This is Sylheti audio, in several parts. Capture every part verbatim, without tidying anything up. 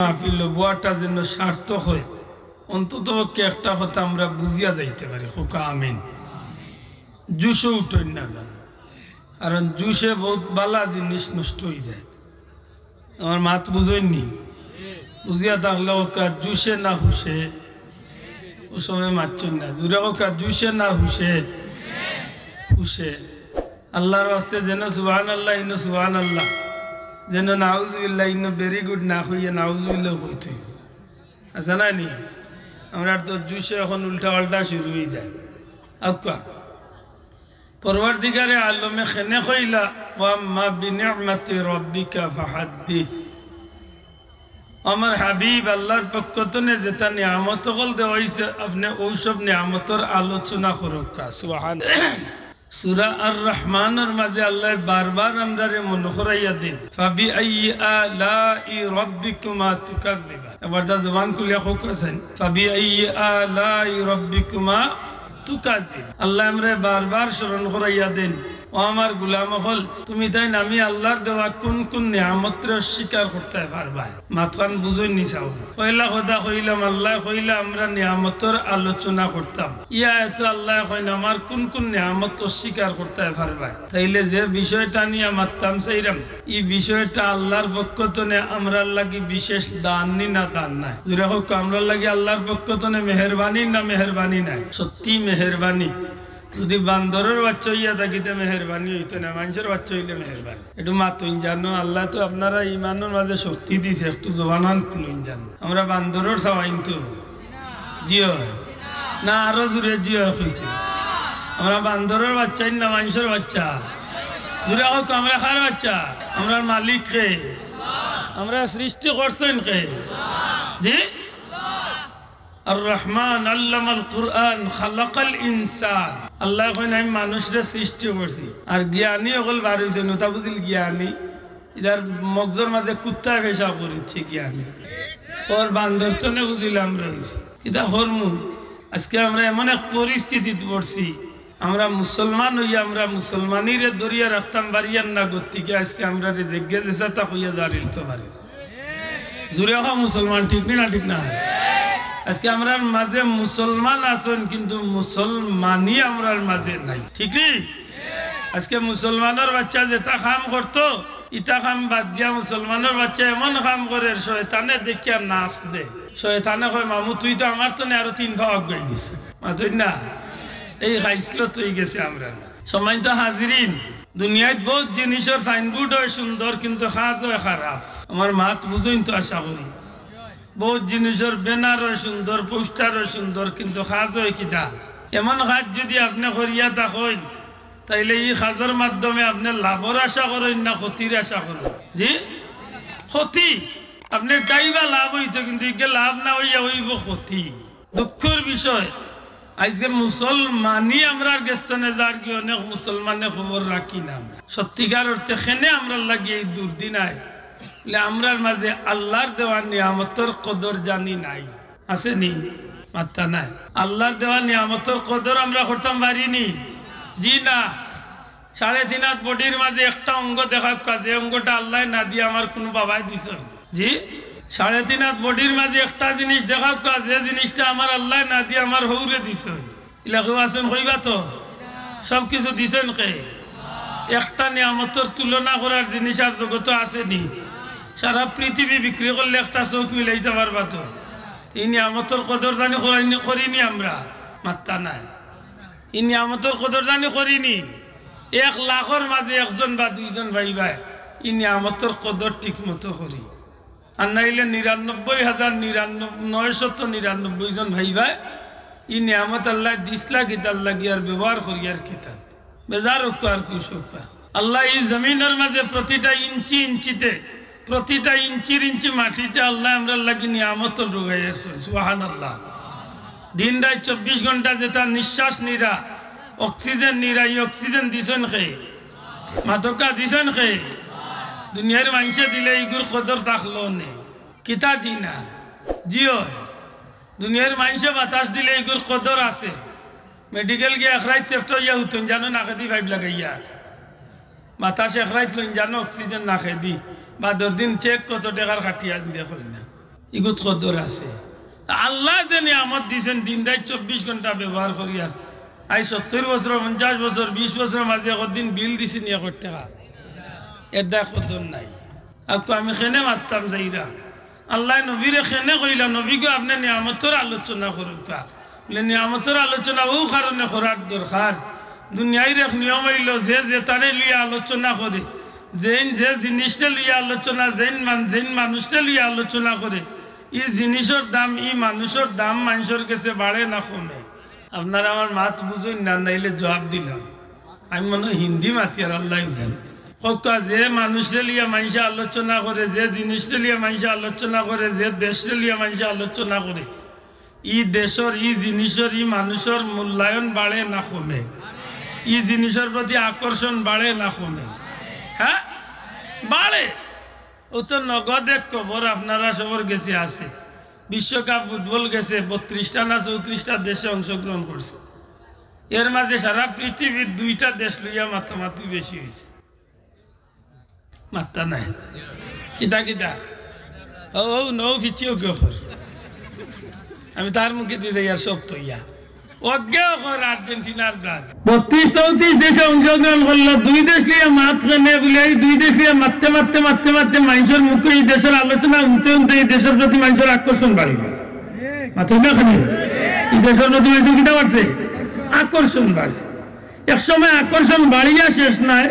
মাহফিল বওয়াটা যেন সার্থক হয়, অন্তত পক্ষে একটা কথা আমরা বুঝিয়া যাইতে পারি। কউক্কা আমিন। জুশো উঠইন না যেন, কারণ জুশে বউত বালা জিনিস নষ্ট অইযায়। আমার মাত বুঝইননি? বুঝিয়া থাকলে কউক্কা, জুশে না হুশে? অউ সময় মাতছইন না, জুরে কউক্কা, জুশে না হুশে? হুশে। আল্লার ওয়াস্তে যেন সুবহানাল্লাহ, ইনো সুবহানাল্লাহ, যেন নাউজুবিল্লাহ, ইনো very good না কইয়া নাউজুবিল্লাহ কইতে অইবো। আছে না নি? আমরার তো জুশে অখন উল্টা পাল্টা শুরু অইযায়। আউক্কা, পরওয়ারদিগারে আলমে কেনে কইলা, "ওয়া আম্মা বিনি'মাতি রাব্বিকা ফাহাদ্দিস।" আমার হাবিব, আল্লার পক্ষ তনে যেতা নিয়ামত অকল দেওয়া অইছে, আপনে অউ সব নিয়ামতর আলোচনা করউক্কা। সুবহান। সূরা আর রহমানর মাঝে আল্লায় বারবার আমরারে মনো করাইয়া দেইন, "ফাবিআইয়ি আলাই রাব্বিকুমা তুকাজ্জিবান।" এবার তা জবান খুলিয়া কউক্কা চাইন, "ফাবিআইয়ি আলাই রাব্বিকুমা তুকাজ্জিবান।" আল্লায় আমরারে বারবার স্মরণ করাইয়া দেইন, "ও আমার গোলাম অকল, তুমি তাইন আমি আল্লার দেওয়া কুন কুন নিয়ামতরে অস্বীকার করতায় পারবায়?" মাতখান বুঝইননি চাও। পয়লা কথা কইলাম, আল্লায় কইলা আমরা নিয়ামতর আলোচনা করতাম। ই আয়াতো আল্লায় কইন, "আমার কুন কুন নিয়ামত অস্বীকার করতায় পারবায়?" তাইলে যে বিষয়টা নিয়া মাততাম চাইরাম, ই বিষয়টা আল্লার পক্ষ তনে আমরার লাগি বিশেষ দান নি না দান নায়? জুরে কউক্কা, আমরার লাগি আল্লার পক্ষ তনে মেহেরবানি না মেহেরবানি নায়? সত্যি মেহেরবানি। যুদি বান্দরর বাইচ্চা অইয়া থাকি তে মেহেরবানি অইতো না, মানষর বাইচ্চা অইলে মেহেরবানি। একটু মাতইন জানো, আল্লায় তো আপনারার ইমানর মাঝে শক্তি দিছে, একটু জবানখান খুলইন জানো। আমরা বান্দরর ছাওয়াইন তো? জি অয়। না আরো জুরে জি অয় কইতে? আমরা বান্দরর বাইচ্চাইন না মানষর বাইচ্চা? জুরে কউক্কা, আমরা কার বাইচ্চা? আমরার মালিক কে? আমরারে সৃষ্টি করছইন কে? জি? আর রহমান আল্লামাল কুরআন খালাকাল ইনসান। আল্লায় কইন, "আমি মানুষরে সৃষ্টি করছি।" আর জ্ঞানী অকল বার অইছইন, অতা বুঝিল জ্ঞানী। ইতার মগজর মাঝে কুত্তায় পেশাব করিছে জ্ঞানী। অউ বান্দর তনে বুঝিল আমরা অইছি। কিতা করমু? আজকে আমরা এমন এক পরিস্থিতিত পড়ছি, আমরা মুসলমান অইয়া আমরা মুসলমানিরে ধরিয়া রাখতাম পারিয়ার না, গতিকে আজকে আমরারে যেগিয়ে যেছা তা কইয়া জারিল তো পারে। জুরে কউক্কা মুসলমান, ঠিক নি না? ঠিক না? আজকে আমরার মাঝে মুসলমান আছইন, কিন্তু মুসলমানি আমরার মাঝে নাই, ঠিক নি? আজকে মুসলমানর বাইচ্চা যেতা কাম করতো, ইতা কাম বাদ দিয়া মুসলমানর বাইচ্চা এমন কাম করের, শয়তানে দেখিয়া নাচ দে। শয়তানে কয়, "মামু, তুই তো আমার তনে আরো তিন পাও আগুয়াই গেছস।" মাতইন না? এই খাইছলত অইগেছে আমরার। সম্মানিত হাজিরিন, দুনিয়াত বউত জিনিসর সাইনবোর্ড অয় সুন্দর, কিন্তু কাজ অয় খারাপ। আমার মাত বুঝইন তো আশা করি। বউত জিনিসর ব্যানার অয় সুন্দর, পোস্টার অয় সুন্দর, কিন্তু কাজ অয় কিতা? এমন কাজ যুদি আপনে করিয়া থাকইন, তাইলে ই কাজর মাধ্যমে আপনে লাভর আশা করইন না ক্ষতির আশা করইন? জি, ক্ষতি। আপনে চাইবা লাভ অইতো, কিন্তু ইগে লাভ না অইয়া অইবো ক্ষতি। দুঃখর বিষয়, আইজকে মুসলমানি আমরার গেছ তনে যারগি, অনেক মুসলমানে খবর রাখি না। আমরা সত্যিকার অর্থে কেনে আমরার লাগি এই দুর্দিন আয়, বলে আমরার মাঝে আল্লার দেওয়া নিয়ামতর কদর জানি নাই। আছে নি? মাত্তা নাই। আল্লার দেওয়া নিয়ামতর কদর আমরা করতাম পারি নি? জি না। সাড়ে তিন আত বডির মাঝে একটা অঙ্গ দেখাউক্কা, যে অঙ্গটা আল্লায় না দিয়া আমার কুনু বাবায় দিছইন। জি, সাড়ে তিন আত বডির মাঝে একটা জিনিস দেখাউক্কা, যে জিনিসটা আমার আল্লায় না দিয়া আমার হউরে দিছইন। ইলা কেউ আছইন কইবা তো? সব কিছু দিছইন কে? একটা নিয়ামতর তুলনা করার জিনিস আর জগতো আছে নি? সারা পৃথিবী বিক্রি করলে একটা চউখ মিলাইতা পারবা তো? ই নিয়ামতর কদর জানি করি নি, করি নি আমরা? মাত্তা নাই। ই নিয়ামতর কদর জানি করি নি? এক লাখর মাঝে একজন বা দুইজন পাইবায় ই নিয়ামতর কদর ঠিক মতো করি। আর নাইলে নিরানব্বই হাজার নিরানব্বই, নয়শত নিরানব্বই জন পাইবায় ই নিয়ামত আল্লায় দিছলা কিতার লাগি আর ব্যবহার করিয়ার কিতা। বেজার অউক্কা আর খুশ অউক্কা। আল্লায় ই জমিনর মাঝে প্রতিটা ইঞ্চি ইঞ্চিতে, প্রতিটা ইঞ্চির ইঞ্চি মাটিতে আল্লায় আমরার লাগি নিয়ামত ঢুকাইয়ার। সুবহানাল্লাহ। দিন রাইত চব্বিশ ঘন্টা যেতা নিঃশ্বাস নিরা, অক্সিজেন নিরা, ই অক্সিজেন দিছইন কে? মাতউক্কা, দিছইন কে? দুনিয়ার মানষে দিলে ইগুর কদর থাকলো নে? কিতা জি না? জি অয়। দুনিয়ার মানষে বাতাস দিলে ইগুর কদর আছে। মেডিকেল গিয়া এক রাইত সেফট অইয়া হুতইন জানো নাকেদি পাইপ লাগাইয়া। বাতাস এক রাইত লইন জানো অক্সিজেন নাকেদি। বাদর দিন চেক কত টেকার খাটিয়া দেখইন না। ইগুত কদর আছে। আল্লায় যে নিয়ামত দিছইন, দিন রাইত চব্বিশ ঘন্টা ব্যবহার করিয়ার। আইজ সত্তইর বছর, পঞ্চাশ বছর, বিশ বছরর মাঝে একদিন বিল দিছি নি এক টেকা? এর দায় কদর নাই। আর তো আমি কেনে মাততাম যাইরা। আল্লায় নবীরে কেনে কইলা, "নবী গো, আপনে নিয়ামতর আলোচনা করউক্কা।" বলে, "নিয়ামতর আলোচনা অউ কারণে করার দরকার, দুনিয়ার এক নিয়ম অইলো, যে যেতারে লইয়া আলোচনা করে, যেইন যে জিনিসরে লইয়া আলোচনা, যেইন মান-, যেইন মানুষরে লইয়া আলোচনা করে, ই জিনিসর দাম, ই মানুষর দাম মানষর গেছে বাড়ে না কমে?" আপনারা আমার মাত বুঝইন না, নাইলে জবাব দিলাম। আমি মনে অয় হিন্দি মাতিয়ার, আল্লায় জানে। কউক্কা, যে মানুষরে লইয়া মানষে আলোচনা করে, যে জিনিসরে লইয়া মানষে আলোচনা করে, যে দেশরে লইয়া মানষে আলোচনা করে, ই দেশর, ই জিনিসর, ই মানুষর মূল্যায়ন বাড়ে না কমে? ই জিনিসর প্রতি আকর্ষণ বাড়ে না কমে? হ্যাঁ, বাড়ে। অউ তো নগদ এক খবর আপনারা সবর গেছে আছে, বিশ্বকাপ ফুটবল গেছে, বত্রিশটা না চৌত্রিশটা দেশে অংশগ্রহণ করছে। এর মাঝে সারা পৃথিবীর দুইটা দেশ লইয়া মাতামাতি বেশি অইছে। মাত্তা নাই। কিতা কিতা? ও, ও, নৌ ফিচিও কেউ কর। আমি তার মুখে দিয়ে দেই আর সব তো ইয়া। অজ্ঞেও কর আর্জেন্টিনার ব্রাজিল। বত্রিশ চৌত্রিশ দেশে অংশগ্রহণ করলো, দুই দেশ নিয়ে মাত কেনে বলে, এই দুই দেশ নিয়ে মারতে, মারতে, মারতে, মারতে মানষর মুখে এই দেশর আলোচনা উনতে, উনতে এই দেশর প্রতি মানষর আকর্ষণ বাড়ি গেছে। মাথা না খালি, এই দেশর প্রতি মানষর কিতা বাড়ছে? আকর্ষণ বাড়ছে। এক সময় আকর্ষণ বাড়িয়া শেষ নাই।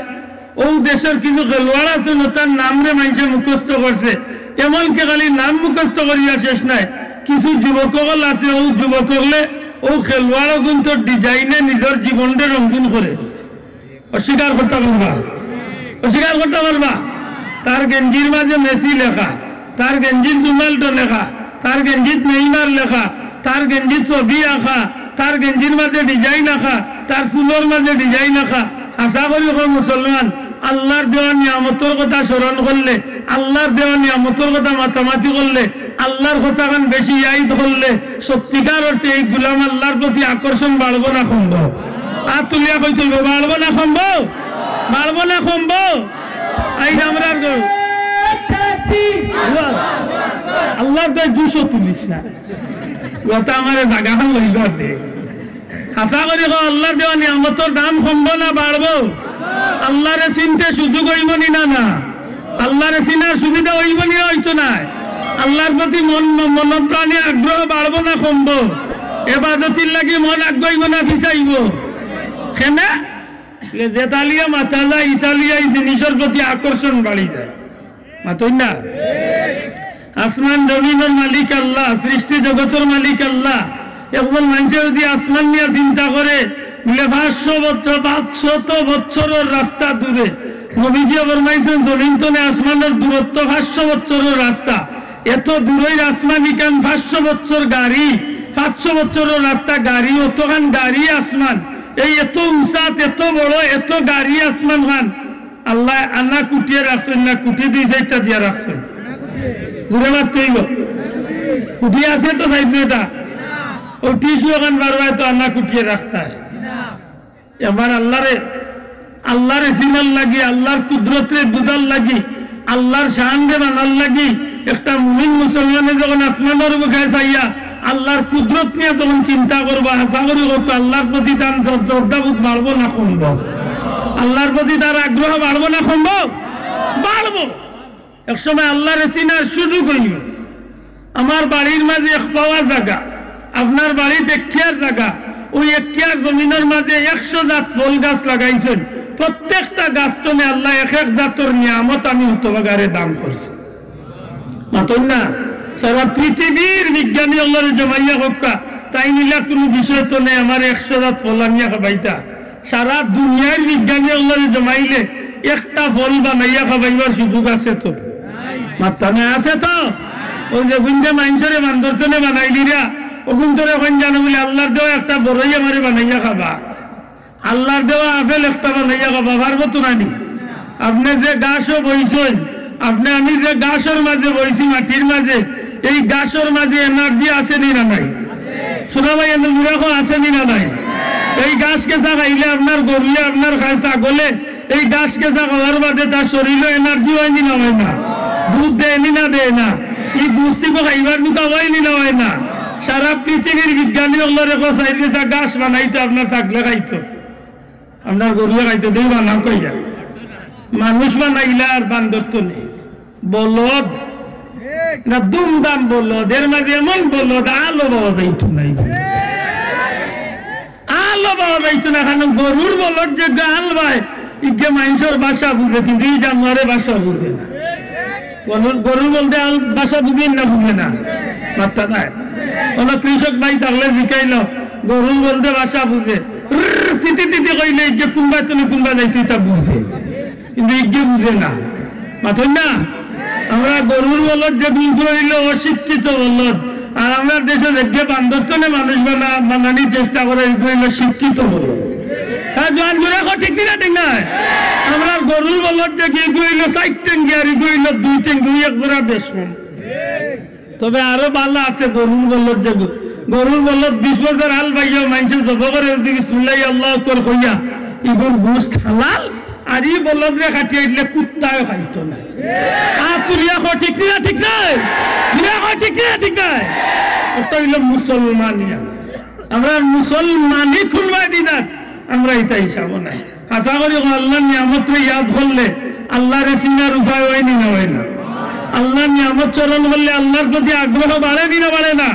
অউ দেশর কিছু খেলোয়াড় আছে, তার নামরে মানষে মুখস্থ করছে, এমনকি খালি নাম মুখস্থ করিয়া শেষ নাই। কিছু যুবক অকল আছে, অউ যুবক অকলে অউ খেলোয়াড় অগুন্তর ডিজাইনে নিজর জীবনরে রঙিন করে। অস্বীকার করতা পারবা? অস্বীকার করতা পারবা? তার গেঞ্জির মাঝে মেসি লেখা, তার গেঞ্জিত রোনাল্ডো লেখা, তার গেঞ্জিত নেইমার লেখা, তার গেঞ্জিত ছবি আঁকা, তার গেঞ্জির মাঝে ডিজাইন আঁকা, তার চুলর মাঝে ডিজাইন আঁকা। আশা করি কও মুসলমান, আল্লার দেওয়া নিয়ামতর কথা স্মরণ করলে, আল্লার দেওয়া নিয়ামতর কথা মাতামাতি করলে, আল্লার কথাখান বেশি ইয়াদ করলে, সত্যিকার অর্থে এই গোলাম আল্লার প্রতি আকর্ষণ বাড়বো না কমবো? আত তুলিয়া কইতে অইবো, বাড়বো না কমবো? বাড়বো না কমবো? আইজ আমরার গো-, আল্লার তো দুশো তুলিস না। কথা আমারে জাগাখান লইবার দে। আশা করি কও, আল্লার দেওয়া নিয়ামতর দাম কমবো না বাড়বো? আল্লারে চিনতে সুযোগ অইবো নি না, না? আল্লারে চিনার সুবিধা অইবো নি, অইতো নায়? আল্লার প্রতি মন, মনপ্রাণে আগ্রহ বাড়বো না কমবো? এবাদতির লাগি মন আগুয়াইবো না ফিছাইবো? কেনে? যেতালিয়া মাতা যায়, ইতালিয়া ই জিনিসর প্রতি আকর্ষণ বাড়ি যায়। মাতইন না? আসমান জমিনর মালিক আল্লাহ, সৃষ্টি জগতর মালিক আল্লাহ। একজন মানষে যদি আসমান নিয়া চিন্তা করে, বলে পাঁচশো বছর, পাঁচশত বছরর রাস্তা দূরে। নবীজিয়ে ফরমাইছইন, জমিন তনে আসমানর দূরত্ব পাঁচশো বছরর রাস্তা। এত দূরর আসমান ইখান পাঁচশো বছর গাড়ি, পাঁচশো বছরর রাস্তা গাড়ি, অতখান গাড়ি আসমান। এই এত উচাত, এত বড়, এত গাড়ি আসমান খান। আল্লায় আনা কুটিয়ে রাখছইন না, কুটি দুই চাইরটা দিয়া রাখছইন? জোরে মাততে অইবো। কুটি আছে তো চাইরটা। অউ টিস্যু অখান বারবার তো আনা কুটিয়ে রাখতা অয়। এবার আল্লারে, আল্লারে চিনার লাগি, আল্লার কুদরতরে বুঝার লাগি, আল্লার শানরে মানার লাগি, একটা মুমিন মুসলমানে যখন আসমানর মুখে চাইয়া আল্লার কুদরত নিয়া যখন চিন্তা করবা, আশা করি করতো আল্লার প্রতি তার শ্রদ্ধা-, শ্রদ্ধাবোধ বাড়বো না কমবো? আল্লার প্রতি তার আগ্রহ বাড়বো না কমবো? বাড়বো। এক সময় আল্লারে চিনার সুযোগ অইবো। আমার বাড়ির মাঝে এক পাওয়া জাগা, আপনার বাড়িত এক কিয়ার জাগা, অউ এক কিয়ার জমিনর মাঝে একশো জাত ফল গাছ লাগাইছইন। প্রত্যেকটা গাছ তনে আল্লায় এক এক জাতর নিয়ামত আমি হতভাগারে দান করছি। মাতইন না? সারা পৃথিবীর বিজ্ঞানী অকলরে জমাইয়া কউক্কা, তাইন ইলা কুনু বিষয় তনে আমারে একশো জাত ফল আনিয়া খাবাইতা। সারা দুনিয়ার বিজ্ঞানী অকলরে জমাইলে একটা ফল বানাইয়া খাবাইবার সুযোগ আছে তো? মাতইন না, আছে তো? অউ যেগুন যে মানষরে বান্দর তনে বানাইলিরা, অগুন তরে কইন জানো বলে, আল্লার দেওয়া একটা বড়ই আমারে বানাইয়া খাবা। আল্লার দেওয়া আপেল একটা বানাইয়া খাবা, পারবো তো নানি? আপনে যে গাছো বইছইন, আপনে আমি যে গাছর মাঝে বইছি, মাটির মাঝে, এই গাছর মাঝে energy আছে নি না নাই? শোনা ভাই, এনে জুড়ে কও, আছে নি না নাই? এই গাছ কেঁচা খাইলে আপনার গরুয়ে, আপনার খায় ছাগলে, এই গাছ কেঁচা খাওয়ার বাদে তার শরীরও energy অয় নি না অয় না? দুধ দেয় নি না দেয় না? ই গুস্তিগো খাইবার জুকা অয় নি না অয় না? সারা পৃথিবীর বিজ্ঞানী অকলরে কও চাইর গেছা ঘাস বানাইতো, আপনার ছাগলে খাইতো, আপনার গরুয়ে খাইতো, দেই বানাও কইয়া। মানুষ বানাইলা আর বান্দর তো নেই। বলদ, না দুমদাম বলদ, এর মাঝে এমন বলদ, আলো পাওয়া যাইতো নাই। আলো পাওয়া যাইতো না, কারণ গরুর বলদ যে আল বায়, ইগে মাইনষর ভাষা বুঝে, কিন্তু ই জানোয়ারে ভাষা বুঝে না। গরুর, গরুর বলদে আল, ভাষা বুঝে না, বুঝে না? মাত্তা নাই। অনো কৃষক ভাই থাকলে জিকাইল, গরুর বলদে ভাষা বুঝে, রির, তিতি তিতি কইলে ইগে কুনবা তনে কুনবা যাইতো ইতা বুঝে, কিন্তু ইগে বুঝে না। মাতইন না? আমরা গরুর বলদ যে বিলকুল অইল অশিক্ষিত বলদ, আর আমরা দেশে যেগে বান্দর তনে মানুষ বানা-, বানানির চেষ্টা করে, ইগু অইল শিক্ষিত বলদ। হ্যাঁ, জোয়ান জোরে কও, ঠিক নি না, ঠিক নায়? আমরা গরুর বলদ যে ইগু অইল চাইর ঠেঙ্গি আর ইগু অইল দুই ঠেঙ্গি, এক জোড়া বেশ কম। তবে আরো ভালা আছে গরুর বলদ যে গু-, গরুর বলদ বিশ বছর আল বাইয়া মাইনষে জব করে যদি বিসমিল্লাহি আল্লাহু আকবার কইয়া, ইগুর গোস্ত হালাল, আর ই বলদরে কাটিয়া দিলে কুত্তায়ও খাইতো না। আর তুলিয়া কও, ঠিক নি না, ঠিক নায়? তুলিয়া কও, ঠিক নি না, ঠিক নায়? অটা অইল মুসলমানিয়া। আমরা মুসলমানি খুলবায় দিদার, আমরা ইতা হিসাবও নাই। আশা করি আল্লাহর নিয়ামতরে ইয়াদ করলে আল্লাহরে চিনার উপায় অয় নি না অয় না? আল্লাহর নিয়ামত স্মরণ করলে আল্লাহর প্রতি আগ্রহ বাড়ে নি না বাড়ে না?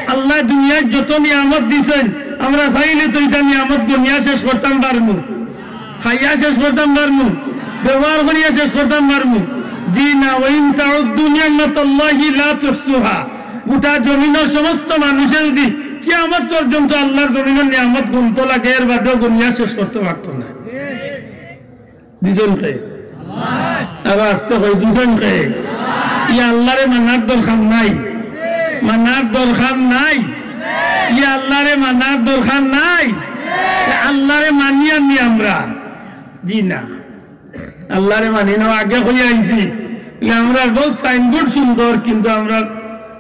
আল্লায় দুনিয়ার যত নিয়ামত দিছইন, আমরা চাইলে তো ইতা নিয়ামত গনিয়া শেষ করতাম পারমু, খাইয়া শেষ করতাম পারমু, ব্যবহার করিয়া শেষ করতাম পারমু। জি না, ওয়া ইন তাউদ্দু নি'মাতাল্লাহি লা তুহসুহা। গোটা জমিনর সমস্ত মানষে যদি কিয়ামত পর্যন্ত আল্লাহর জমিনর নিয়ামত গুনতো লাগে, এর বাদেও গুনিয়া শেষ করতো পারতো না। দিছইন কে? আরো আস্তে কই, দিছইন কে? ই আল্লাহরে মানার দরকার নাই, মানার দরকার নাই। ই আল্লাহরে মানার দরকার নাই। আল্লাহরে মানি আনি আমরা, জি না। আল্লাহরে মানি না, আগে কইয়া আইছি যে আমরার বউত সাইনবোর্ড সুন্দর, কিন্তু আমরার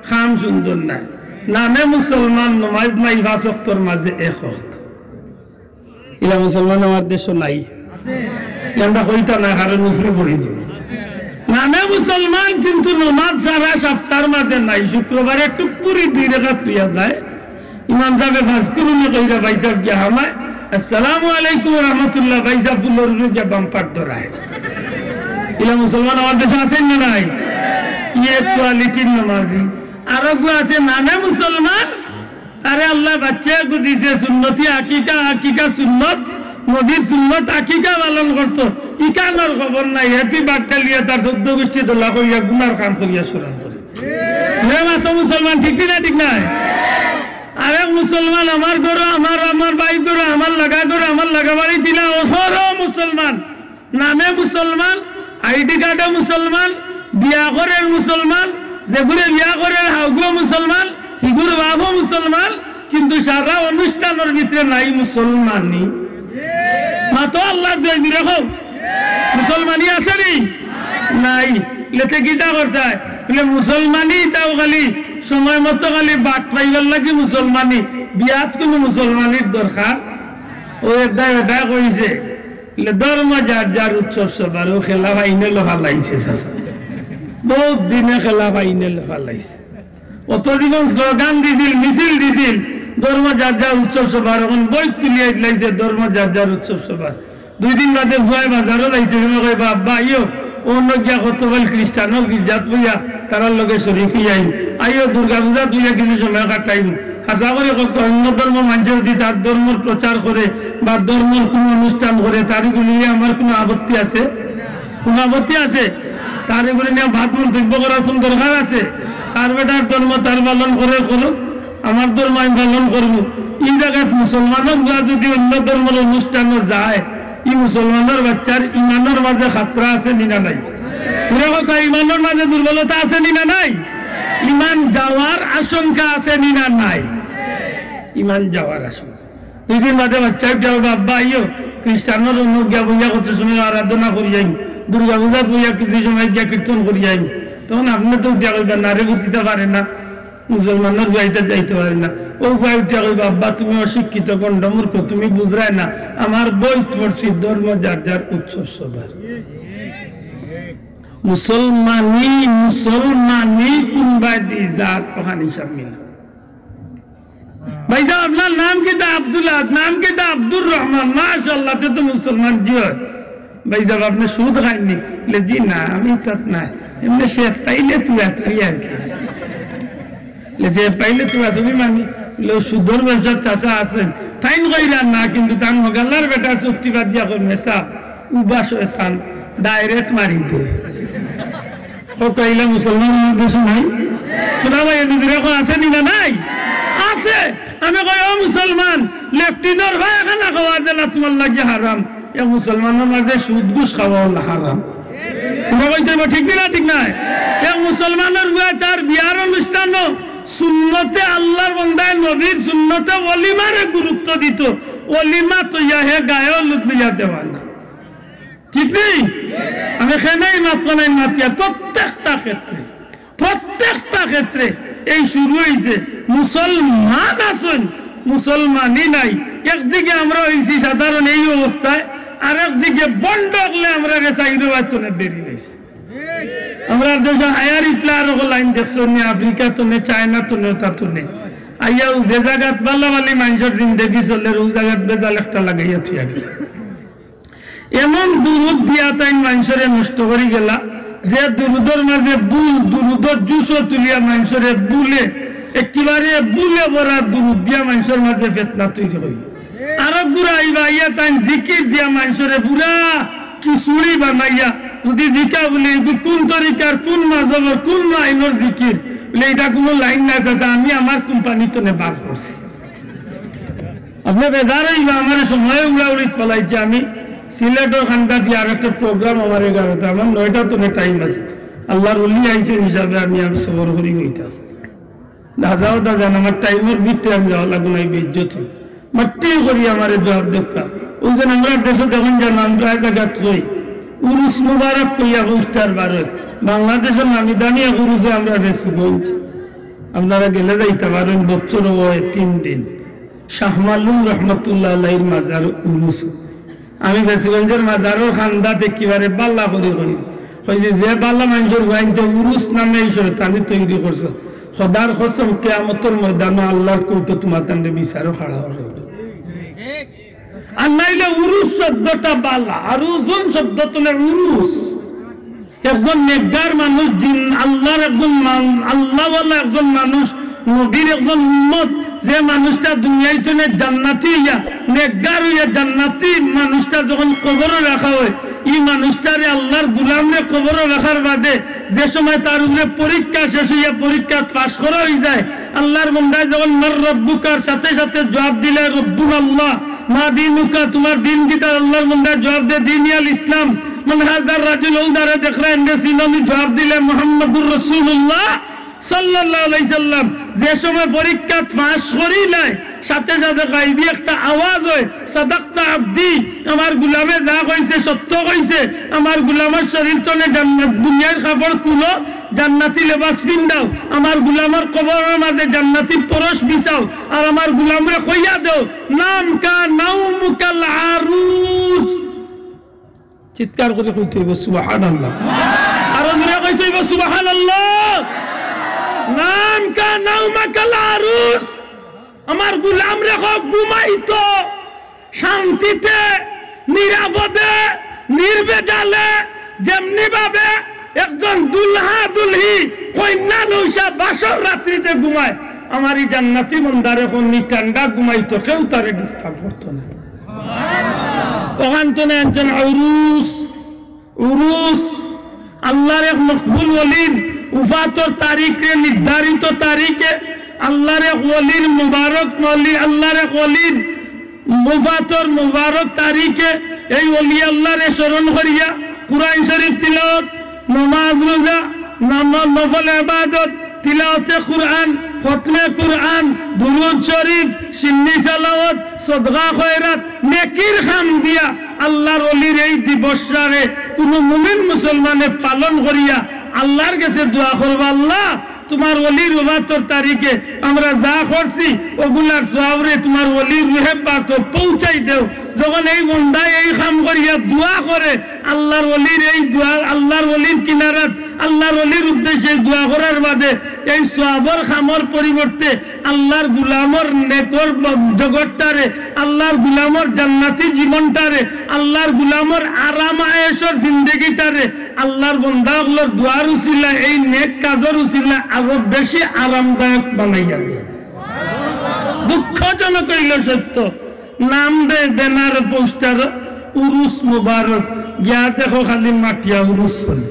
কাম সুন্দর নায়। নামে মুসলমান, নমাজ নাই পাঁচ ওয়াক্তর মাঝে এক ওয়াক্ত। ইলা মুসলমান আমার দেশো নাই। ই আমরা কইতা না, কারণ উপরে পড়ি যাইবো। নামে মুসলমান, কিন্তু নমাজ সারা সপ্তাহর মাঝে নাই। শুক্রবারে একটু পুরি দুই রেকাত লইয়া যায়। ইমাম সাবে ফাজ করুনে কইরা ভাইসাব গিয়া হামায়, "আসসালামু আলাইকুম ওয়া রাহমাতুল্লাহ", ভাইসাব ফুলর উপরে গিয়া বাম্পার ধরায়। ইলা মুসলমান আমার দেশো আছে না নাই? ইয়ে কোয়ালিটির নামাজি। আরোগু আছে নামে মুসলমান, তারে আল্লায় বাচ্চা এগু দিছে, সুন্নতি আকিকা, আকিকা সুন্নত, নবীর সুন্নত আকিকা পালন করতো। ইকানোর খবর নাই, হ্যাপি বার্থডে লিয়া তার চৌদ্দ গুষ্টি দলা করিয়া গুনার কাম করিয়া স্মরণ করে। হে মাতো মুসলমান, ঠিক নি না, ঠিক নায়? আরেক মুসলমান আমার ঘরো, আমার, আমার ভাইর ঘরো, আমার লাগা ঘরো, আমার লাগা বাড়ি দিলা, অখরো মুসলমান। নামে মুসলমান, আইডি কার্ডে মুসলমান, বিয়া করের মুসলমান, যেগুরে বিয়া করের হাউগুও মুসলমান, হিগুর বাপও মুসলমান, কিন্তু সারা অনুষ্ঠানর ভিতরে নাই মুসলমানি। মাতো আল্লাহর দুয়াই জুরে কও, মুসলমানি আছে নি? নাই। লেতে কিতা করতায়? বলে মুসলমানি তাও খালি সময় মতো খালি বাট পাইবার লাগি মুসলমানি, বিয়াত কুনু মুসলমানির দরকার? ও একটা বেটা কইছে, বলে, "ধর্ম যার যার উৎসব সবার", ও খেলা ফাইনাল ফালাইছে চাচা। বউত দিনে খেলা ফাইনাল ফালাইছে। অত জীবন স্লোগান দিছিল, মিছিল দিছিল, "ধর্ম যার যার উৎসব সবার", অখন বই তুলিয়া দিলাইছে, "ধর্ম যার যার উৎসব সবার।" দুই দিন বাদে ফুয়ায় বাজারো যাইতে সময় কয়, "বাবা, আইও, অনো গিয়া কত বল খ্রিস্টানর গির্জাত বইয়া তারার লগে শরিক অইয়া আইমু। আইও, দুর্গা পূজাত বইয়া কিছু সময় কাটাইমু।" আশা করি কত অন্য ধর্ম মানষে যদি তার ধর্মর প্রচার করে বা ধর্মর কুনু অনুষ্ঠান করে, তার ইগু লইয়া আমার কুনু আপত্তি আছে? কুনু আপত্তি আছে? তার ইগুরে নিয়া বাদ মন্তব্য করার কুনু দরকার আছে? তার বেটার ধর্ম তার পালন করে করুক, আমার ধর্ম আমি পালন করমু। ই জাগাত মুসলমানর ফুয়া যদি অন্য ধর্মর অনুষ্ঠানো যায়, ই মুসলমানর বাচ্চার ইমানর মাঝে খাতরা আছে নি না নাই? পুরা কথা, ইমানর মাঝে দুর্বলতা আছে নি না নাই? ইমান যাওয়ার আশঙ্কা আছে নি না নাই? ইমান যাওয়ার আশঙ্কা। দুই দিন বাদে বাচ্চায় উঠিয়া কইবো, "আব্বা, আইও, খ্রিস্টানর অনো গিয়া বইয়া কত সময় আরাধনা করি আইমু, দুর্গা পূজাত বইয়া কিছু সময় গিয়া কীর্তন করি আইমু।" তখন আপনে তো উঠিয়া কইবা, "না রে, বুঝিতা পারে না, মুসলমানর ফুয়া ইতা যাইতে পারে না।" ও ফুয়ায় উঠিয়া কইবো, "আব্বা, তুমি অশিক্ষিত, গণ্ডমূর্খ, তুমি বুঝরায় না, আমার বইত পড়ছি ধর্ম যার যার উৎসব সবার।" মুসলমানি, মুসলমানি কুনবায়দি জাত পাখানি শামিল। ভাইসাব, আপনার নাম কিতা? আব্দুল আহাদ। নাম কিতা? আব্দুর রহমান। মাশাআল্লাহ, তে তো মুসলমান, জি অয়। ভাইসাব, আপনে সুদ খাইননি? বলে, জি না, আমি তাত নাই। এমনে শেখ পাইলে তুই আর কি। বলে, যে পাইলে তুই আর তুমি মানি। বলে, সুদর ব্যবসার চাচা আছইন। তাইন কইরা না, কিন্তু তান হগাল্লার বেটা চুক্তি বাদ দিয়া কর, মেসাব, উবা শয়তান, direct মারি দে। ও কইলা, মুসলমান আমার দেশো নাই? শোনা ভাই, এ দুদিন এখন আছে নি না নাই? আছে। আমি কই, ও মুসলমান, লেফটিনর পায়খানা খাওয়া যেলা তোমার লাগি হারাম, এক মুসলমানর মাঝে সুদ ঘুষ খাওয়া অইলো হারাম। তোমরা কইতে হইব, ঠিক না, ঠিক নাই? এক মুসলমানর বুয়া তার বিয়ার অনুষ্ঠানো সুন্নতে আল্লাহর বন্দায় নবীর সুন্নতে ওলিমারে গুরুত্ব দিত, ওলিমা তো ইয়া হে গায়ে হলুদ লইয়া দেওয়া না। ঠিক নি? আমি খেনেই মাতলাম, আমি মাতিয়ার প্রত্যেকটা ক্ষেত্রে, প্রত্যেকটা ক্ষেত্রে এই শুরু অইছে। মুসলমান আছইন, মুসলমানি নাই। একদিকে আমরা অইছি সাধারণ এই অবস্থায়, আর একদিকে বন্ড অকলে আমরারে চাইরো বায়তনে বেরি অইছে। আমরার দেশো হায়ার হিটলার অকল আইন দেখছইন নি, আফ্রিকা তনে, চায়না তনে, ওটা তনে। আইয়াও যে জাগাত বালা বালি মানষর জিন্দেগি চলের, অউ জাগাত বেজাল একটা লাগাইয়া থুইয়া গেলা। এমন দুরুদ দিয়া তাইন মানষরে নষ্ট করি গেলা, যে দুরুদর মাঝে ভুল, দুরুদর জুসও তুলিয়া মানষরে ভুলে, একেবারে ভুলে ভরা দুরুদ দিয়া মানষর মাঝে ফিতনা তৈরি অইল। আরো গুরা আইবা, আইয়া তাইন জিকির দিয়া মানষরে পুরা খিচুড়ি বানাইয়া, যদি জিকা বলে, "এগু কোন তরিকার, কোন মাযহাবর, কোন আইনর জিকির?" বলে, "ইটা কুনু লাইন নাই চাচা, আমি আমার কোম্পানি তনে বার করছি।" আপনে বেজার অইবা, আমার সময় উড়াউড়িত ফালাইছে। আমি সিলেটর কান্দা দিয়া আরেকটা program আমার এগারোটা, আমার নয়টা তনে time আছে। আল্লাহর ওলি আইছে হিসাবে আমি আর সবর করি অইতাছি। দাদাও দাদা, আমার টাইমর ভিতরে আমি যাওয়া লাগবো না, এই বেইজ্জত অই। মাটি করি আমারে জবাব দেউক্কা। অউ যে আমরা দেশো দেখইন জানো, আমরা এক জাগাত কই, উরুস মুবারক কইয়া পোস্টার বার অয়। বাংলাদেশর নামি দামি এক উরুসে আমরা ফেঞ্চুগঞ্জ। আপনারা গেলে যাইতা পারইন, বছরো অয় তিন দিন। শাহ মালুম রহমতুল্লাহ আলাইহির মাজার উরুস। আমি ফেঞ্চুগঞ্জর মাজারর কান্দাত একেবারে বালা করি কইছি, কইছি, "যে বালা মানষর হুয়াইন্তে উরুস নামে এই শয়তানি তৈরি করছো, খোদার কসম, কিয়ামতর ময়দানো আল্লাহর কোর্টো তুমার তানরে বিচারো খাড়া অইবো।" আর নাইলে উরুস শব্দটা বালা, আর উজুন শব্দ তনে উরুস। একজন নেককার মানুষ, জিন-, আল্লাহর একজন মান-, আল্লাহওয়ালা একজন মানুষ, নবীর একজন উম্মত, যে মানুষটা দুনিয়ার তনে জান্নাতি অইয়া, নেককার অইয়া জান্নাতি মানুষটা যখন কবরো রাখা অয়, ই মানুষটারে আল্লাহর গুলামরে কবরো রাখার বাদে যে সময় তার উপরে পরীক্ষা শেষ অইয়া পরীক্ষাত পাশ করা অইযায়, আল্লাহর বন্দায় যখন "মান রব্বুকা"র সাথে সাথে জবাব দিলে, "রব্বুনা আল্লাহ, মা দীনুকা", তোমার দ্বীন কিতা? আল্লাহর বন্দায় জবাব দে, "দীনি আল ইসলাম।" "মান হাযার রাজুল", অউ যারে দেখরায়, এনরে চিনো নি? জবাব দিলে, "মুহাম্মাদুর রাসূলুল্লাহ সাল্লাল্লাহু আলাইহি সাল্লাম।" যে সময় পরীক্ষাত পাশ করিলায়, সাথে সাথে গাইবি একটা আওয়াজ অয়, "সাদাকতা আবদি", আমার গুলামে যা কইছে সত্য কইছে, আমার গুলামর শরীর তনে জান্নাত, দুনিয়ার কাপড় খুলো, জান্নাতি লেবাস পিন্দাও, আমার গুলামর কবরর মাঝে জান্নাতি পরশ বিছাও, আর আমার গুলামরে কইয়া দেও, "নাম কা নাউমুকাল আরুস।" চিৎকার করি কইতে অইবো, "সুবহানাল্লাহ।" আরো জোরে কইতে অইবো, "সুবহানাল্লাহ।" "নাম কা নাউমাকাল আরুস।" আমার গুলামরে কও ঘুমাইতো শান্তিতে, নিরাপদে, নির্ভেজালে, যেমনি ভাবে একজন দুলহা দুলহি কইন্যা নৌশা বাসর রাত্রিতে ঘুমায়, আমার ই জান্নাতি বন্দারে কও নি ঠান্ডা ঘুমাইতো, কেউ তারে disturb করতো না। অখান তনে আনছইন উরুস, উরুস, আল্লাহর এক মকবুল ওলির উফাতর তারিখে, নির্ধারিত তারিখে আল্লাহর এক ওলির মুবারক ওলি, আল্লাহর এক ওলির উফাতর মুবারক তারিখে এই ওলি আল্লাহরে স্মরণ করিয়া কুরআন শরীফ তিলাওয়াত, নমাজ রোজা, নামাজ নফল ইবাদত, তিলাওয়াতে কুরআন, খতমে কুরআন, দুরুদ শরীফ, সিন্নি সালাওয়াত, সদকা খয়রাত, নেকির কাম দিয়া আল্লাহর ওলির এই দিবসটারে কুনু মুমিন মুসলমানে পালন করিয়া আল্লাহর গেছে দোয়া করবা, "আল্লাহ, তুমার ওলির ওফাতর তারিখে আমরা যা করছি, অগুলার সওয়াবরে তুমার ওলির রুহে পাকো পৌঁছাই দেও। যখন এই বন্দায় এই কাম করিয়া দোয়া করে, আল্লার ওলির এই দোয়া, আল্লার ওলির কিনারাত, আল্লার ওলির উদ্দেশ্যে দোয়া করার বাদে এই সওয়াবর কামর পরিবর্তে আল্লার গুলামর নেকর ব-, জগতটারে, আল্লার গুলামর জান্নাতি জীবনটারে, আল্লার গুলামর আরাম আয়েশর জিন্দেগিটারে, আল্লার বন্দা অকলর দোয়ার উসিলা, এই নেক কাজর উসিলা আরো বেশি আরামদায়ক বানাইয়া দেয়। দুঃখজনক অইলো সত্য, নাম দেয় ব্যানার পোস্টার, উরুস মুবারক, গিয়া দেখো খালি মাটিয়া উরুস চলে।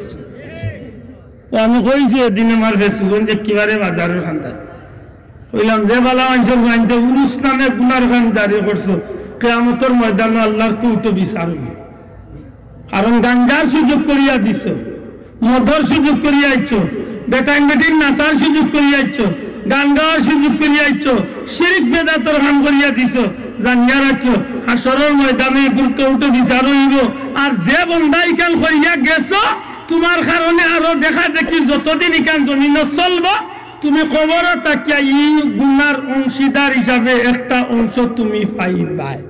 ও আমি কইছি এদিন আমার ফেসবুকে যে কিবারে বাজারর কান্দাত কইলাম, যে বালা মানষর বাড়িত উরুস নামে গুনার কাম জারি করছো, কিয়ামতর ময়দানো আল্লার কোর্টো বিচার অইবো। কারণ গাঞ্জার সুযোগ করিয়া দিছো, মদর সুযোগ করিয়া আইছো, বেটাইন বেটিন নাচার সুযোগ করিয়া আইছো, গান গাওয়ার সুযোগ করিয়া আইছো, শিরিক বেদাতর কাম করিয়া দিছো। জানিয়া রাখিও, হাশরর ময়দানো এগুর কোর্টো বিচার অইবো। আর যে বন্দা ইখান করিয়া গেছো, তুমার কারণে আরো দেখা দেখি যতদিন ইখান জমিনো চলবো, তুমি কবরো থাকিয়া ই গুনার অংশীদার হিসাবে একটা অংশ তুমি পাইবায়।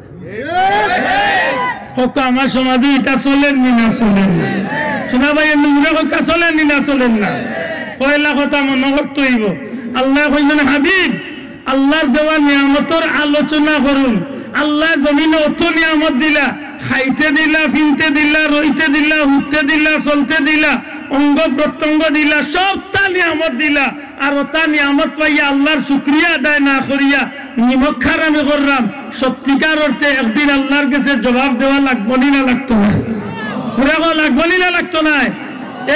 কউক্কা, আমার সমাজে ইটা চলের নি না চলের না? শোনা ভাই, এমনি মুখে কউক্কা, চলের নি না চলের না? পয়লা কথা মনো করতে অইবো, আল্লায় কইছইন, হাবিব, আল্লার দেওয়া নিয়ামতর আলোচনা করুন। আল্লায় জমিনো অত নিয়ামত দিলা, খাইতে দিলা, ফিনতে দিলা, রইতে দিলা, উঠতে দিলা, চলতে দিলা, অঙ্গ প্রত্যঙ্গ দিলা, সবতা নিয়ামত দিলা। আর অতা নিয়ামত পাইয়া আল্লার শুকরিয়া আদায় না করিয়া নিমক হারামি কররাম, সত্যিকার অর্থে একদিন আল্লার গেছে জবাব দেওয়া লাগবো নি না লাগতো নায়? পুরা কও, লাগবো নি না লাগতো নায়?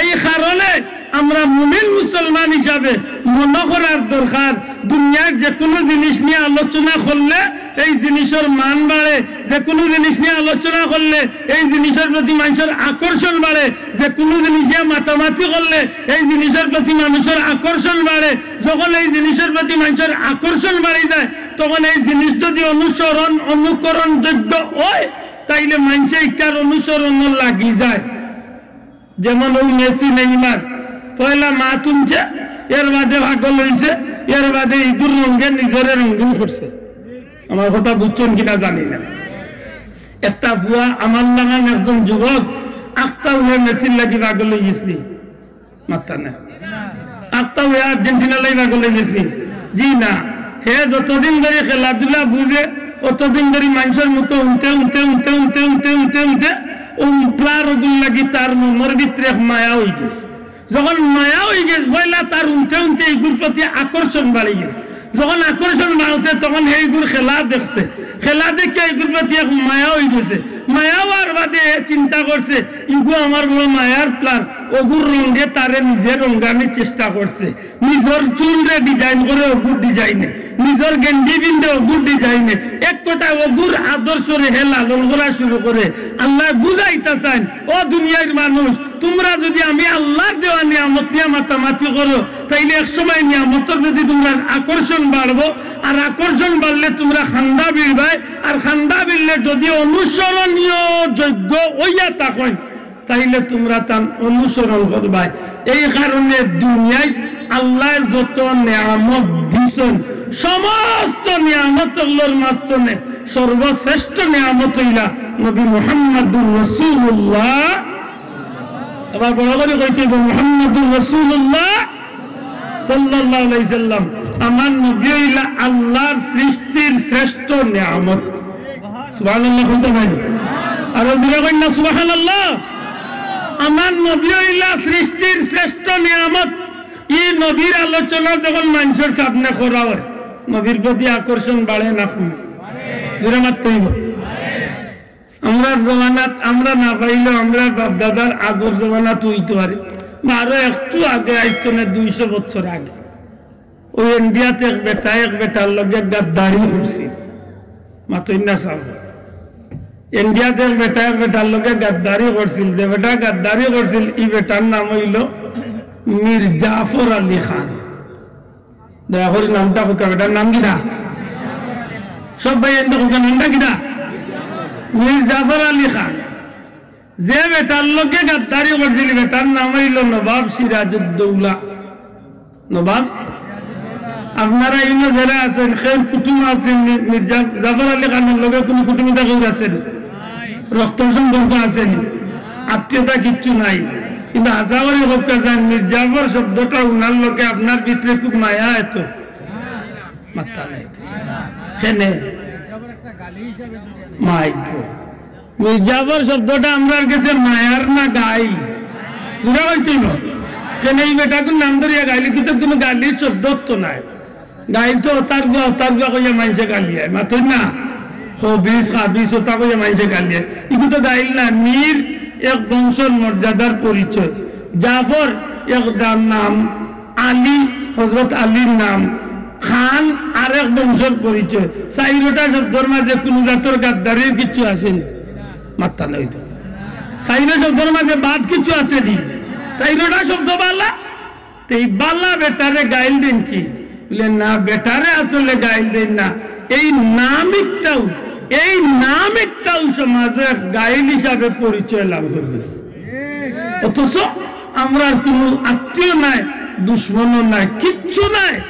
এই কারণে আমরা মুমিন মুসলমান হিসাবে মনো করার দরকার, দুনিয়ার যেকুনু জিনিস নিয়া আলোচনা করলে এই জিনিসর মান বাড়ে, যেকুনু জিনিস নিয়া আলোচনা করলে এই জিনিসর প্রতি মানষর আকর্ষণ বাড়ে, যেকুনু জিনিস নিয়া মাতামাতি করলে এই জিনিসর প্রতি মানষর আকর্ষণ বাড়ে। যখন এই জিনিসর প্রতি মানষর আকর্ষণ বাড়ি যায়, তখন এই জিনিস যদি অনুসরণ, অনুকরণযোগ্য অয়, তাইলে মানষে ইটার অনুসরণও লাগি যায়। যেমন অউ মেসি, নেইমার, পয়লা মাত হুনছে, এর বাদে পাগল অইছে, এর বাদে ইগুর রঙে নিজরে রঙিন করছে। আমার কথা বুঝছইন কিনা জানি না। একটা পুয়া আমার লাখান একজন যুবক আখতা অইয়া মেসির লাগি পাগল অইগেছে। মাত্তা না। আখতা অইয়া আর্জেন্টিনার লাগি পাগল অইগেছে। জি না। হে যতদিন ধরি খেলাধুলা বুঝে, অতদিন ধরি মানষর মুখো হুনতে, হুনতে, হুনতে, হুনতে, হুনতে, হুনতে, হুনতে, অউ player অগুর লাগি তার মনর ভিতরে এক মায়া অইগেছে। যখন মায়া অইগেছে, পয়লা তার হুনতে হুনতে ইগুর প্রতি আকর্ষণ বাড়ি গেছে। যখন আকর্ষণ বাড়ছে, তখন হে ইগুর খেলা দেখছে। খেলা দেখিয়া ইগুর প্রতি এক মায়া অইগেছে। মায়া অওয়ার বাদে হে চিন্তা করছে, ইগু আমার বড় মায়ার player, অগুর রঙে তারে নিজে রঙানির চেষ্টা করছে। নিজর চুলরে design করে অগুর design-এ, নিজর গেঞ্জি পিন্দে অগুর design-এ। এক কথায় অগুর আদর্শরে হে লালন করা শুরু করে। আল্লায় বুঝাইতা চাইন, ও দুনিয়ার মানুষ, তুমরা যুদি আমি আল্লার দেওয়া নিয়ামত নিয়া মাতামাতি করো, তাইলে এক সময় নিয়ামতর প্রতি তুমরার আকর্ষণ বাড়বো, আর আকর্ষণ বাড়লে তুমরা কান্দা ভিড়বায়, আর কান্দা ভিড়লে যুদি অনুসরণীয় যোগ্য অইয়া থাকইন, তাইলে তুমরা তান অনুসরণ করবায়। এই কারণে দুনিয়াত আল্লায় যত নিয়ামত দিছইন, সমস্ত নিয়ামত অকলর মাঝখানে সর্বশ্রেষ্ঠ নিয়ামত অইলা নবী মুহাম্মাদুর রাসূলুল্লাহ। আবার বড় করি কইতে অইবো, মুহাম্মাদুর রাসূলুল্লাহ সাল্লাল্লাহু আলাইহি সাল্লাম। আমার নবী অইলা আল্লার সৃষ্টির শ্রেষ্ঠ নিয়ামত। সুবহানাল্লাহ কইতা ভাই। আরো জোরে কইন না সুবহানাল্লাহ। আমার নবী অইলা সৃষ্টির শ্রেষ্ঠ নিয়ামত। ই নবীর আলোচনা যখন মানষর সামনে করা অয়, নবীর প্রতি আকর্ষণ বাড়ে না কমে? জোরে মাততে অইবো। আমরার জমানাত আমরা না পাইলেও আমরার বাপ-দাদার আগর জমানাত অইতো পারে, বা আরো একটু আগে, আইজ থনে দুইশো বছর আগে, অউ ইন্ডিয়াত এক বেটায় এক বেটার লগে গাদ্দারি করছিল। মাতইন না সাব। ইন্ডিয়াত এক বেটায় এক বেটার লগে গাদ্দারি করছিল। যে বেটায় গাদ্দারি করছিল, ই বেটার নাম অইলো মীর জাফর আলী খান। দয়া করি নামটা কউক্কা, বেটার নাম কিতা? সব ভাইয়াইন্তে কউক্কা, নামটা কিতা? মীর জাফর আলী খান। যে বেটার লগে গাদ্দারি করছিল, বেটার নাম অইলো নবাব সিরাজউদ্দৌলা। নবাব, আপনারা ইনো যারা আছেন, কেউর কুটুম আছেন নি? মির্জা জাফর আলী খানর লগে কুনু কুটুমিতা কেউর আছে নি? রক্তর সম্পর্ক আছে নি? আত্মীয়তা কিচ্ছু নাই। কিন্তু আশা করি হক্কা যান, মির্জাফর শব্দটা উনার লগে আপনার ভিতরে খুব মায়া এত। মাত্তা নাই। কেনে? মাইকো। মির্জাফর শব্দটা আমরার গেছে মায়ার না গাইল? জুরে কইতে অইবো। কেনে ই বেটাগুর নাম ধরিয়া গাইল, কিন্তু কুনু গালির শব্দ তো নাই। গাইল তো অতার গুয়া, অতার গুয়া কইয়া মাইনষে গালিয়ায়, মাতইন না? খবিস, খাবিস, অতা কইয়া মাইনষে গালিয়ায়। ইগু তো গাইল না, মীর এক বংশর মর্যাদার পরিচয়। জাফর এক দা-, নাম, আলী, হযরত আলীর নাম, খান আরেক বংশর পরিচয়। চাইরোটা শব্দর মাঝে কুনু জাতর গাদ্দারির কিচ্ছু আছে নি? মাত্তা নাই তো। চাইরো শব্দর মাঝে বাদ কিচ্ছু আছে নি? চাইরোটা শব্দ বালা। তে ই বালা বেটারে গাইল দেইন কি? বলে, "না, বেটারে আসলে গাইল দেইন না। এই নামিকটাউ, এই নামিকটাউ সমাজে এক গাইল হিসাবে পরিচয় লাভ করি গেছে।" অথচ আমরার কুনু আত্মীয় নাই, দুশমনও নাই, কিচ্ছু নাই।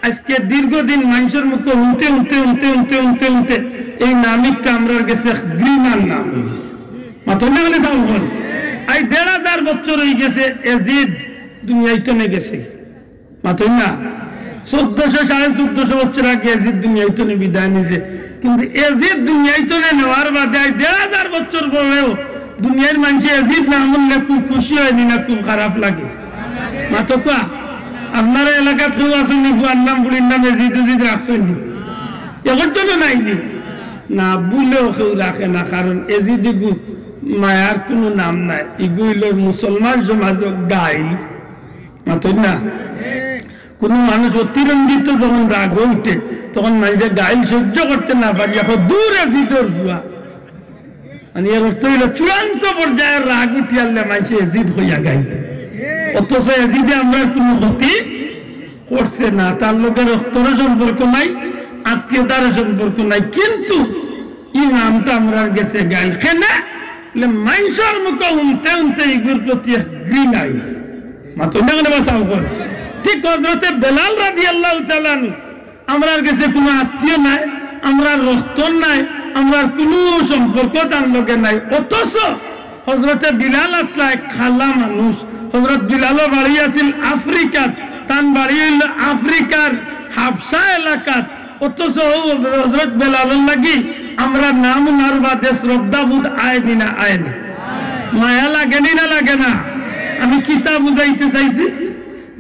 আজকে দীর্ঘদিন মাইনষর মুখে হুনতে, হুনতে, হুনতে, হুনতে, হুনতে, হুনতে এই নামিকটা আমরার গেছে এক ঘৃণার নাম অই গেছে। মাতইন না কেনে চাও অখন? আইজ দেড় হাজার বছর অই গেছে, এজিদ দুনিয়াইতনে গেছে। মাতইন না? চৌদ্দশো, সাড়ে চৌদ্দশো বছর আগে এজিদ দুনিয়াইতনে বিদায় নিছে। কিন্তু এজিদ দুনিয়াইতনে নেওয়ার বাদে আইজ দেড় হাজার বছর পরেও দুনিয়ার মাইনষে এজিদ নাম হুনলে খুব খুশি অয় নি না খুব খারাপ লাগে? মাতউক্কা। আপনারার এলাকাত কেউ আছইন নি, ফুয়ার নাম, ফুড়ির নাম এজিদ উজিদ রাখছইন নি? একজনও নাই নি? না, ভুলেও কেউ রাখে না, কারণ এজিদ ইগু মায়ার কুনু নাম নাই। ইগু অইলো মুসলমান সমাজর গাইল। মাতইন না? কুনু মানুষ অতিরঞ্জিত যখন রাগ উঠে, তখন মাইনষে গাইল সহ্য করতে না পারিয়া কয়, "দূর এজিদর ফুয়া।" মানে এর অর্থ অইলো চূড়ান্ত পর্যায়ে রাগ উঠিয়ারলে মাইনষে এজিদ কইয়া গাইল দেয়। অথচ এজিদে আমরার কুনু ক্ষতি করছে না, তার লগে রক্তরও সম্পর্ক নাই, আত্মীয়তারও সম্পর্ক নাই, কিন্তু ই নামটা আমরার গেছে গাইল। কেনে? বলে, মাইনষর মুখে হুনতে হুনতে ইগুর প্রতি এক ঘৃণা আইছে। মাতইন না কেনে বা চাও অখন? ঠিক হযরতে বেলাল রাদিয়াল্লাহু তাআলা আনহু, আমরার গেছে কুনু আত্মীয় নাই, আমরার রক্তর নাই, আমরার কুনু সম্পর্ক তার লগে নাই। অথচ হযরতে বিলাল আছলা এক কালা মানুষ। হযরত বিলালর বাড়ি আছিল আফ্রিকাত, তান বাড়ি অইলো আফ্রিকার হাবশা এলাকাত। অথচ অউ হযরত বেলালর লাগি আমরার নাম হুনার বাদে শ্রদ্ধাবোধ আয় নি না আয় না? মায়া লাগে নি না লাগে না? আমি কিতা বুঝাইতে চাইছি?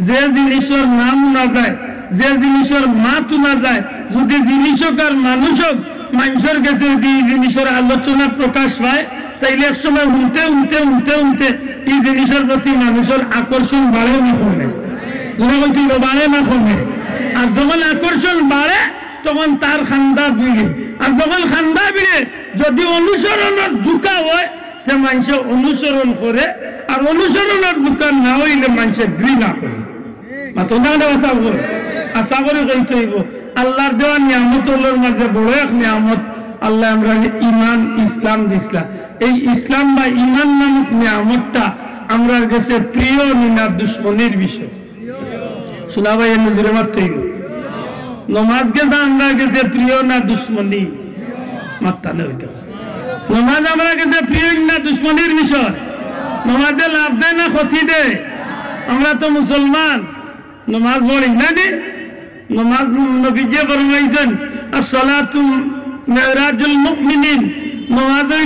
যে জিনিসর নাম হুনা যায়, যে জিনিসর মাত হুনা যায়, যুদি জিনিস অউক আর মানুষ অউক, মাইনষর গেছে যুদি ই জিনিসর আলোচনা প্রকাশ পায়, তাইলে এক সময় হুনতে, হুনতে, হুনতে, হুনতে ই জিনিসর প্রতি মানুষর আকর্ষণ বাড়ে না কমে? জুরে কইতে অইবো, বাড়ে না কমে? আর যখন আকর্ষণ বাড়ে, তখন তার কান্দা ভিড়ে। আর যখন কান্দা ভিড়ে, যুদি অনুসরণর ঝুঁকা অয়, তে মাইনষে অনুসরণ করে, আর অনুসরণর ঝুঁকা না অইলে মাইনষে ঘৃণা করে। মাতইন না কেনে বা চাও অখন? আশা করি কইতে অইবো। আল্লার দেওয়া নিয়ামত অকলর মাঝে বড় এক নিয়ামত আল্লায় আমরারে ইমান, ইসলাম দিছলা। এই ইসলাম বা ইমান নামক নিয়ামতটা আমরার গেছে প্রিয় নি না দুশমনির বিষয়? হুনা ভাই, এমনে জুরে মাততে অইবো। নমাজ গেছে আমরার গেছে প্রিয় না দুশমনি? মাত্তা নাই অইতো। নমাজ আমরার গেছে প্রিয় না দুশমনির বিষয়? নমাজে লাভ দেয় না ক্ষতি দেয়? আমরা তো মুসলমান, নমাজ পড়ি না নি? নমাজ নবীজিয়ে ফরমাইছইন, "আসসালাতু মিরাজুল মুমিনিন", নমাজ অইলো